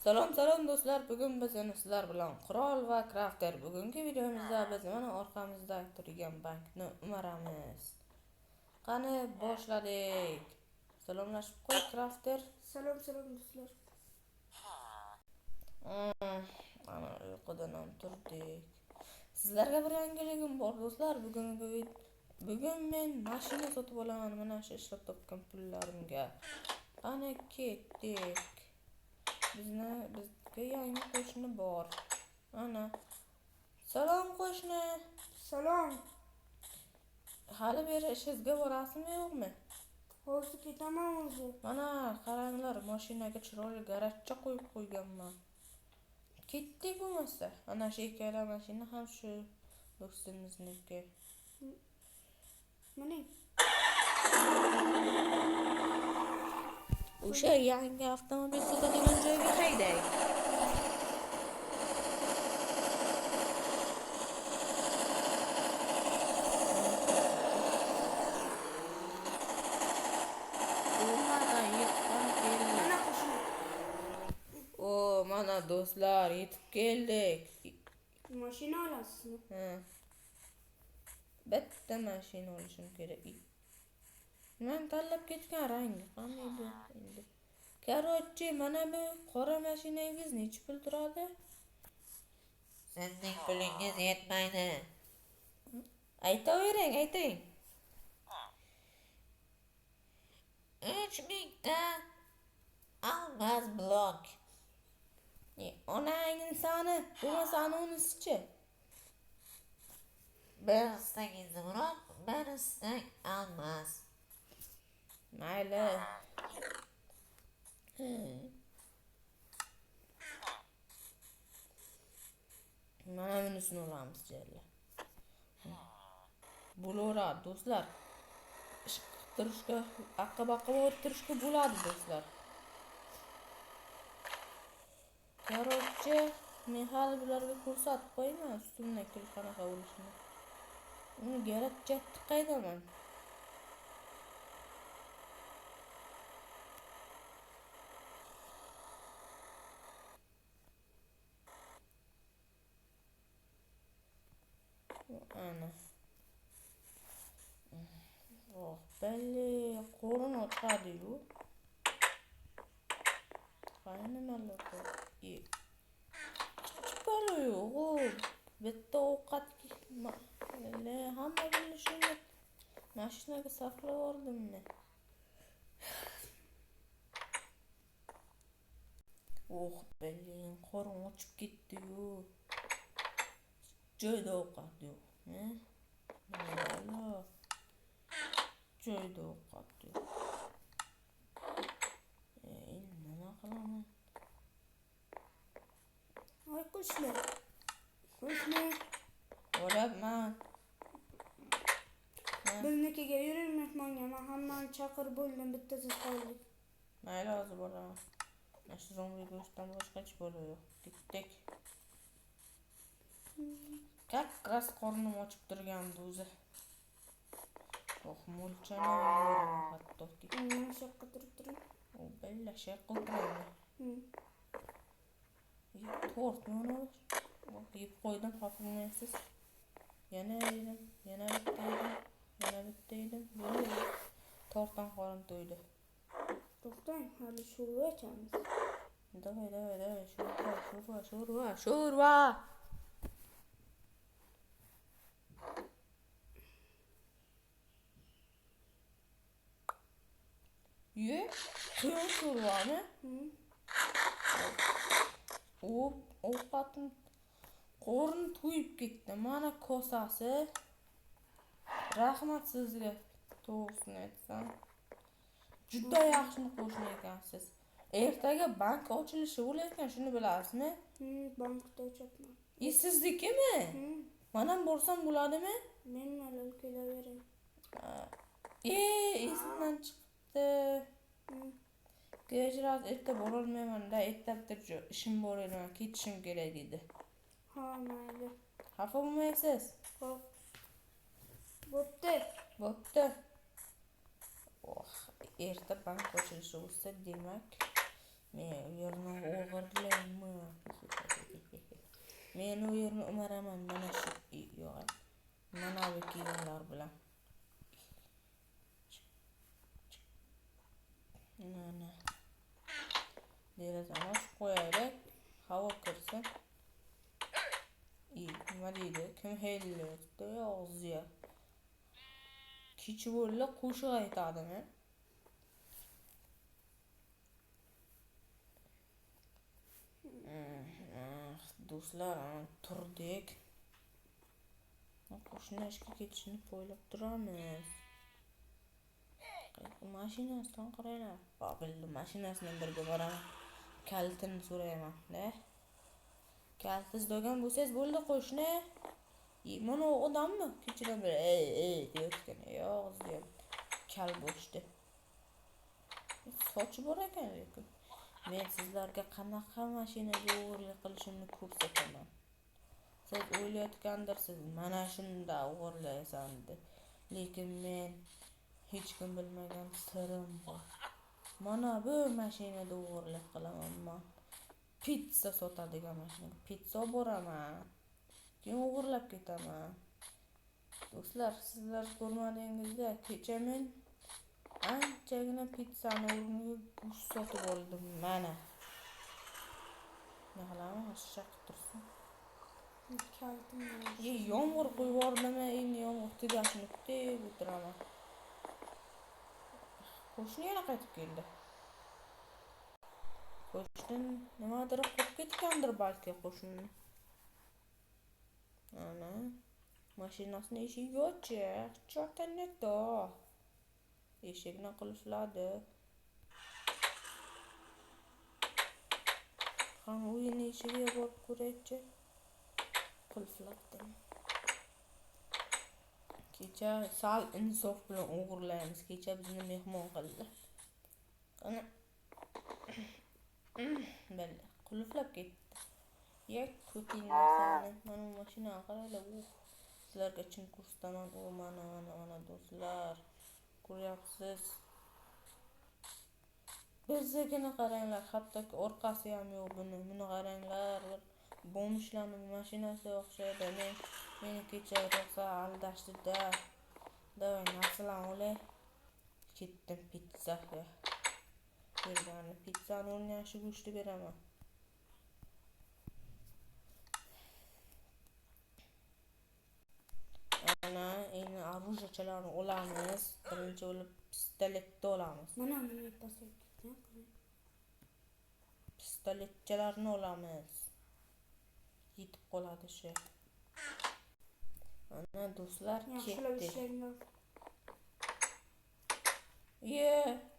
Salom salom do'stlar, bugun biz yana sizlar bilan Qurol va Crafter. Bugungi videomizda biz mana orqamizda turgan bankni umaramiz. Qani boshladik. Salomlashib qo'y Crafter. Salom salom do'stlar. Ana uyqudan ham turdik. Sizlarga bir yangiligim bor do'stlar. Bugun men mashina sotib olaman mana shu ishlab topgan pullarimga. Qani ketdik. Bizga yangi qo'shni bor. Ana. Salom qo'shni. Salom. Hali beri ishingizga borasizmi yo'qmi? Hozir ketaman o'zi. Mana qaranglar, mashinaga chiroyli garajcha qo'yib qo'yganman. Ketdik bo'lmasa. Ana shu ikkala mashina ham shu do'stimizniki. Mining. O'sha yangi avtomobil sotadigan joyga haydang. Mana yetib ham keldik. Mana qo'shni. O, mana do'stlar, yetib keldik. Mashina olasizmi? Ha. Bitta mashina olishim kerak. Men tanlab ketgan rangi qanday bu endi? Короче, mana bu qora mashinangiz necha pul turadi? Sizning pulingiz yetmaydi. Aytavering, ayting. 3000 ta almaz blok. Onang insoni, bo'lmasa unisichi. Bir istak izumrud, bir istak almaz. Mayli. Mana bunisini olamiz jalla. Bo'laveradi do'stlar. Ish qilib turishga, aqqa-baqqa borib turishga bo'ladi do'stlar. Короче, men hali bularga ko'rsatib qo'yman ustimdan kul qanaqa bo'lishini. Uni garajga tiqaydaman. Ana. Oh, belli qo'rin ochadi-yu. Qani nimalar bor? Kichik bola yo'q-u. Bitta ovqat hamma pulni shunga mashinaga sarflab yubordimmi? Oh, блин, qorin ochib ketdi-yu. Joyda ovqat yo'q. Nima Joyda ovqat yo'q. Endi nima qilaman? Ay qo'shni. Qo'shni. Boryapman. Biznikiga yuring mehmonga. Men hammani chaqirib bo'ldim, bitta siz qoldik. Mayli, hozir boraman. Mana shu zombi go'shtdan boshqa hech balo yo'q. Ketdik. Как раз qornim ochib turgandi o'zi. Oh, mo'lchani yeyveraman hattoki. Mana shu yoqqa turib turing. O, bella, shu yoqqa o'tiraymi? Tortmi uni? Oh, yeb qo'ydim, xafa bo'lmaysiz. Yana yedim, yana bitta yedim, yana bitta yedim. Bo'ldi. Tortdan qorin to'ydi. To'xtang, hali sho'rva ichamiz. Давай, давай, давай, sho'rva, sho'rva, sho'rva, sho'rva. Ye, quyon sho'rvami? Ovqatim qorin to'yib ketdi. Mana kosasi. Rahmat sizga, to'g'risini aytsam. Juda yaxshi qo'shni ekansiz. Ertaga bank ochilishi bo'lar ekan, shuni bilasizmi? Bankda ochyapman. Siznikimi? Men ham borsam bo'ladimi? Men malol kelavering. Esimdan chiqibdi. Kechirasiz, erta borolmayman-da, erta bitta ishim bor edi, man ketishim kerak edi. Ha, mayli. Xafa bo'lmaysiz. Xo'p. Bo'pti. Bo'pti. Oh, erta bank ochilishi bo'lsa, demak, men u yerni o'g'irlayman. Endi u yerni o'maraman mana shu yo'q. Mana bu kiyimlar bilan. Mana. Derazani ochib qo'yaylik. Havo kirsin. Nima deydi? Kim hellayapti? Og'ziga. Kech bo'ldi, qo'shiq aytadimi? Do'stlar, turdik. Qo'shni ishga ketishini poylab turamiz. Mashinasidan qaranglar. Bildim, mashinasidan birga boraman. Kalitini so'rayman-da. Kaliti izlagan bo'lsangiz bo'ldi qo'shni. Mana u odammi? Kechadan beri ey ey deyotgan. Yo'q, deyapti. Kal bo'shdi. Sochi bor ekan lekin. Men sizlarga qanaqa mashinaga o'g'irlik qilishimni ko'rsataman. Siz o'ylayotgandirsiz, mana shunda o'g'irlaysan deb. Lekin men hech kim bilmagan sirim bor. Mana bu mashinada o'g'irlik qilaman men. Pitsa sotadigan mashinaga pitsa olib boraman. Keyin o'g'irlab ketaman. Do'stlar, sizlar ko'rmadingizda, kecha men anchagina pitsani o'rniga go'sht sotib oldim. Mana. Nima qilaman? Shaq tursin. Yomg'ir quyib yubordimi? Endi yomg'ir tugashini kutib o'tiraman. Qo'shni yana qaytib keldi. Qo'shni nimadir qolib ketgandir balki qo'shni. Ana mashinasini eshigi ochiq, что-то не то. Eshikni qulfladi. Ham uyini eshigiga borib ko'raychi. Qulflatdim. Kecha sal insof bilan o'g'irlaymiz. Kecha bizni mehmon qildi. Ana. Bo'ldi. Qulflab ketdi. Ya ko'tingni sani. Mana bu mashinani qaranglar. Sizlarga chin ko'rsataman. U mana mana mana do'stlar. Ko'ryapsiz. Biznikini qaranglar, hattoki orqasi ham yo'q buni. Buni qaranglar. Bir bomishlarning mashinasiga o'xshaydi. Meni kecha rosa aldashdi-da. Davay narsalarni olay. Ketdim pitsaga. Bergani pitsani o'rniga shu go'shtni beraman. Ana endi orужиyachalarni olamiz. Birinchi bo'lib pistoletni olamiz. Mana buni pasayib ketgan. Pistoletchalarni olamiz. Yetib qoladi shu. Ana do'stlar Yaxshilab ketdik. ishlanglar. Ye,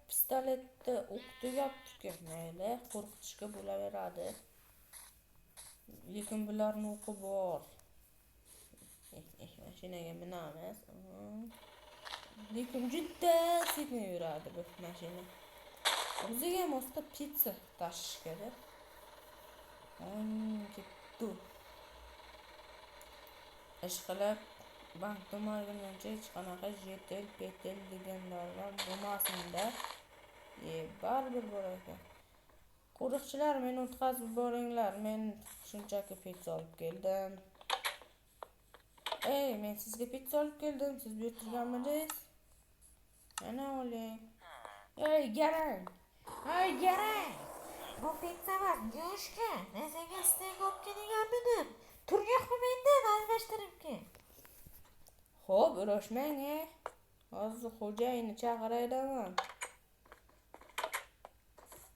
pistoletni o'q tugabdi-ku. Mayli, qo'rqitishga bo'laveradi. Lekin bularni o'qi bor. Mashinaga minamiz. Lekin juda sekin yuradi bu mashina. O'ziga ham ostida pitsa tashishga-da. Ketdi. Ishqilib bankka borgunimcha hech qanaqa jetel petel deganlardan bo'lmasin-da. Baribir bor ekan. Qo'riqchilar, meni o'tkazib yuboringlar. Men shunchaki pitsa olib keldim. Ey, men sizga pitsa olib keldim. Siz buyurtirganmidingiz? Mana oling. Ey, garang. Ey, garang. Bu pitsa emas, go'shtga. Men senga steyk olib kelganmidim. Turgakmi mendan almashtirib kel. Xo'p, urushmang, e. Hozir xo'jayinni chaqiraydaman.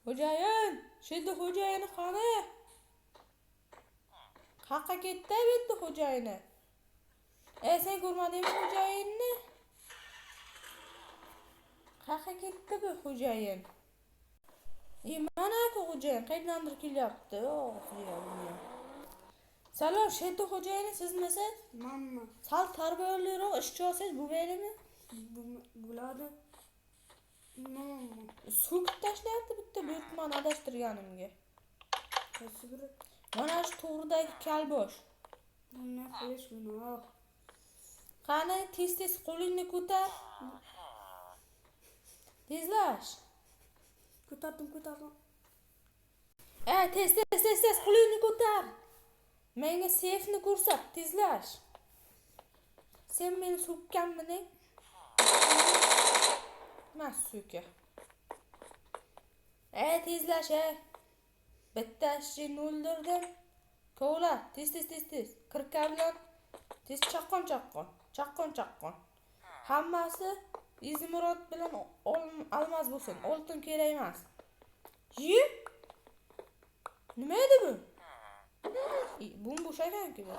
Xo'jayin, shindi xo'jayini qani? Qayerqa ketdi bu yerda xo'jayini? Ey, sen ko'rmadingmi xo'jayinni? Qayerqa ketdi bu xo'jayin? Mana-ku xo'jayin, qayerdandir kelyapti. Og'ziga buni. Salom, shindi xo'jayini sizmisiz? Manmi? Sal tarbiyaliroq ishchi olsangiz bo'lmaydimi? Bo'ladi. Nima? So'kib tashlayapti bitta buyurtmani adashtirganimga. Qaysi biri? Mana shu to'g'ridagi kalbosh. Bunday qilish gunoh. Qani, tez-tez qo'lingni ko'tar. Tezlash. Ko'tardim, ko'tardim. Ey, tez tez tez tez qo'lingni ko'tar. Menga seyfni ko'rsat, tezlash. Sen meni so'kkanmiding? Mas so'ka. Ey, tezlash, ey. Bitta ishchini o'ldirdim. Kovla, tez tez tez tez. Kirka bilan tez chaqqon chaqqon, chaqqon chaqqon. Hammasi izmurod bilan almaz bo'lsin. Oltin kerak emas. Ye? Nima edi bu? Bo'm-bo'sh ekan-ku bu.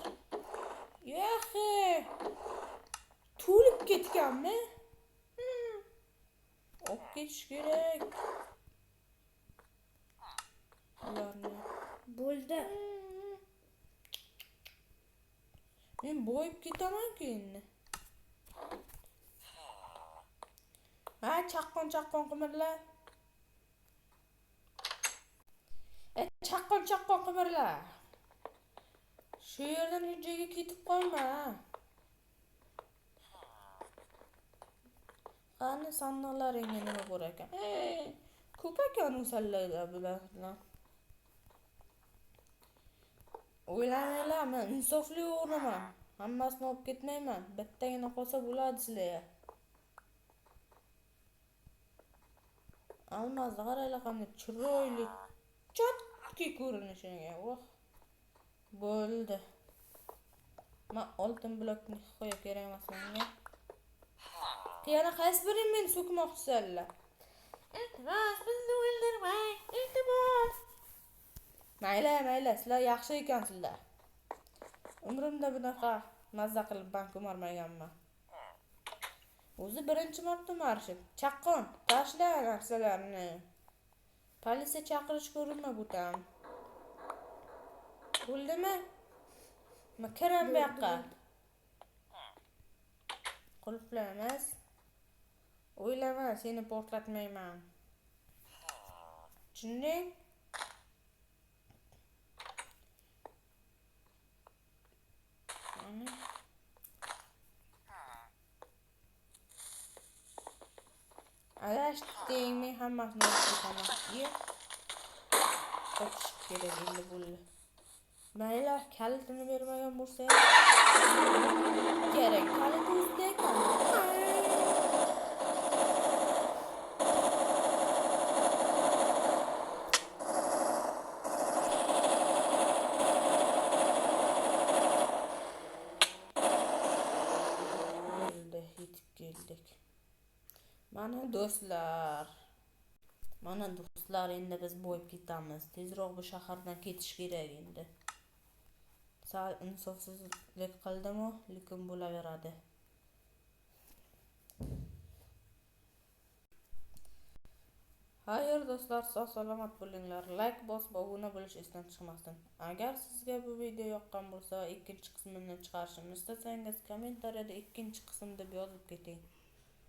Yaxshi. To'lib ketganmi? Olib ketish kerak. Ularni. Bo'ldi. Men boyib ketaman-ku endi. Ha, chaqqon chaqqon qimirla. Chaqqon chaqqon qimirla. Shu yerdan hech joyga ketib qolma. Qani sandiqlaringga nima bor ekan? Ko'p ekan u sallalar bular. O'ylamanglar, men insofli o'g'riman. Hammasini olib ketmayman. Bittagina qolsa bo'ladi sizlarga. Almazni qaranglar qanday chiroyli, chotki ko'rinishiga. Voh. Bo'ldi. Men oltin blokni qo'yib kerak emas menga. Yana qaysi biring meni so'kmoqchisanlar? Iltimos, bizni o'ldirmang. Iltimos. Mayli, mayli, sizlar yaxshi ekansizlar. Umrimda bunaqa mazza qilib bank o'marmaganman. O'zi birinchi marta o'marishim. Chaqqon, tashla narsalarni. Politsiya chaqirishga urinma butam. Bo'ldimi? Ma kiram bu yoqqa. Qulflaymiz. O'ylama, seni portlatmayman. Tushunding? Adashding, men hammasini olib ketaman. Ye. Qochish kerak endi bo'ldi. Mayli, kalitini bermagan bo'lsa ham kerak. Kaliti o'zida ekan. Bo'ldi, yetib keldik. Mana do'stlar. Mana do'stlar, endi biz boyib ketamiz. Tezroq bu shahardan ketish kerak endi. Sal insofsizlik qildim-u, lekin bo'laveradi. Xayr do'stlar, sog' salomat bo'linglar. Like bosib obuna bo'lish esdan chiqmasin. Agar sizga bu video yoqqan bo'lsa, ikkinchi qismini chiqarishimni istasangiz, kommentariyada ikkinchi qism deb yozib keting.